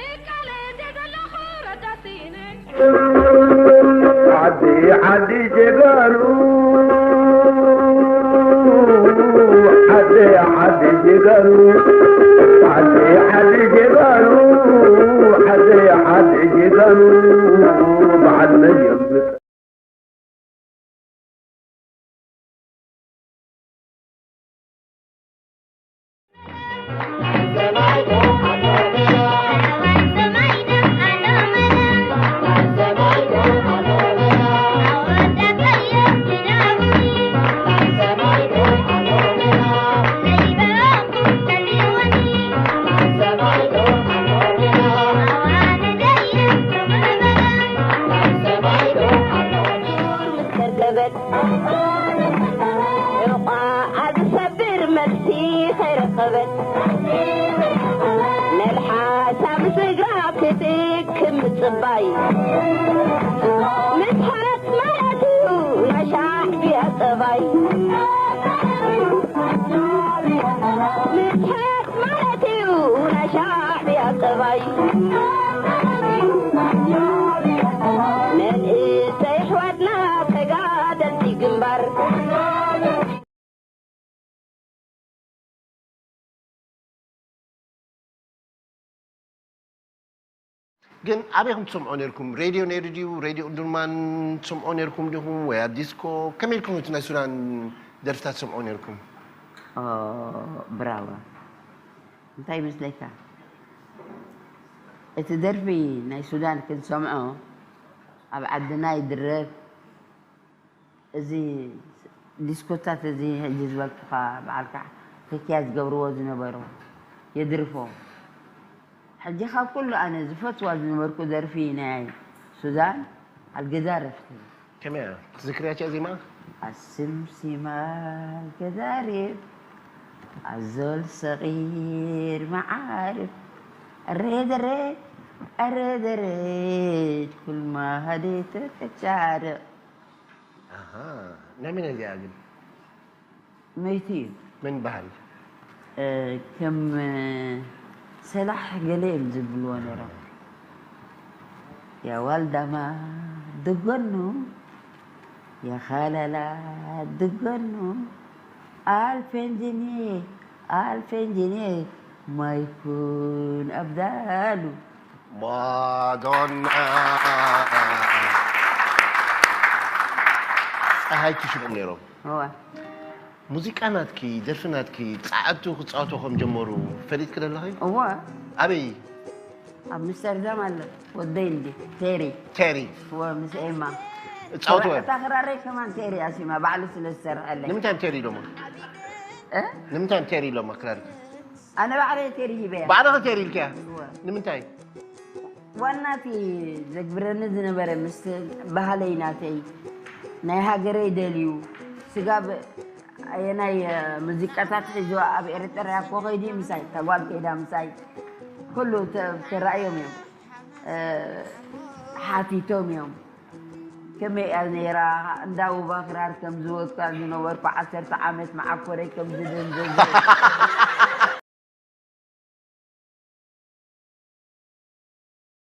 እቃለ እንደ ዘለኹ ረዳት ስኢነ። ዓዲ ዓዲ ጀጋኑ ዓዲ ዓዲ ጀጋኑ ዓዲ ዓዲ ጀጋኑ ዓዲ ዓዲ ጀጋኑ በዓል መየምጥ ከርከበት እቋ ኣብ ዝሰብር መልሲ ከይረኸበት መልሓሳ ምስ እግራ ክትጥክም ምጽባይ ምስ ሓረት ማለት እዩ ናይ ሻዕብያ ጠባይ ምስ ሓረት ማለት እዩ ናይ ሻዕብያ ጠባይ መንእሰይ ኣሕዋትና ተጋደልቲ ግንባር ግን ኣበይ ኢኹም ትሰምዖ ነርኩም? ሬድዮ ነይሩ ድዩ? ሬድዮ እንዱርማን ትሰምዖ ነርኩም ዲኹም? ወይ ኣብ ዲስኮ? ከመይ ኢልኩም እቲ ናይ ሱዳን ደርፍታት ትሰምዖ ነርኩም? ብራዋ እንታይ ይመስለካ? እቲ ደርፊ ናይ ሱዳን ክንሰምዖ ኣብ ዓድና ይድረፍ። እዚ ዲስኮታት እዚ ሕጂ ዝበልኩኻ በዓልካ ክክያ ዝገብርዎ ዝነበሩ የድርፎ። ሕጂ ካብ ኩሉ ኣነ ዝፈትዋ ዝነበርኩ ደርፊ ናይ ሱዛን ኣልገዛርፍ ትብል። ከመይ እያ? ትዝክርያ እቲኣ ዜማ? ኣስምሲማ ኣልገዛርፍ ኣዞል ሰቒር መዓርፍ ኣሬ ደሬ ኣሬ ደሬ ኩልማ ሃዴ ተተቻርቕ ኣሃ፣ ናይ መን እያ እዚኣ ግን? መይቲ እዩ። መን ይበሃል? ከም ሰላሕ ገለ እዮም ዝብልዎ ነይሮም። ያዋልዳማ ድጎኑ ያኻላላ ድጎኑ ኣልፌንጂኒ ኣልፌንጂኒ ማይኩን ኣብዳሉ ማዶና ጸሃይ ትሽልም ነይሮም። እዋ ሙዚቃ ናትኪ፣ ደርፊ ናትኪ፣ ጻዕቱ ክጻወቱ ከም ጀመሩ ፈሊጥኪ ደለኺ? እዋ ኣበይ? ኣብ ኣምስተርዳም ኣሎ ወደይ እንዲ ቴሪ ቴሪ እወ ምስ ኤማ እጻወቱ ወይ? እታ ክራረይ ከማን ቴሪ ኣሲማ ባዕሉ ስለ ዝሰርሐለይ ንምንታይ ቴሪ ኢሎማ? እ? ንምንታይ ቴሪ ኢሎማ ክራርኪ? ኣነ ባዕለይ ቴሪ ሂበያ ባዕልኺ ቴሪ ኢልኪያ? እወ ንምንታይ? ዋናቲ ዘግብረኒ ዝነበረ ምስ ባህለይ ናተይ ናይ ሃገረይ ደልዩ ስጋብ ኣየናይ ሙዚቃታት ሒዙ ኣብ ኤርትራ እኮ ከይዲ ምሳይ ተጓል ከይዳ ምሳይ ኩሉ ተ- ተራእዮም እዮም እ፣ ሓቲቶም እዮም ከመይ እያ ነይራ እንዳውባ ክራር ከም ዝወድካ ዝነበርኩ ዓሰርተ ዓመት መዓኮረይ ከም ዝደንዘዘ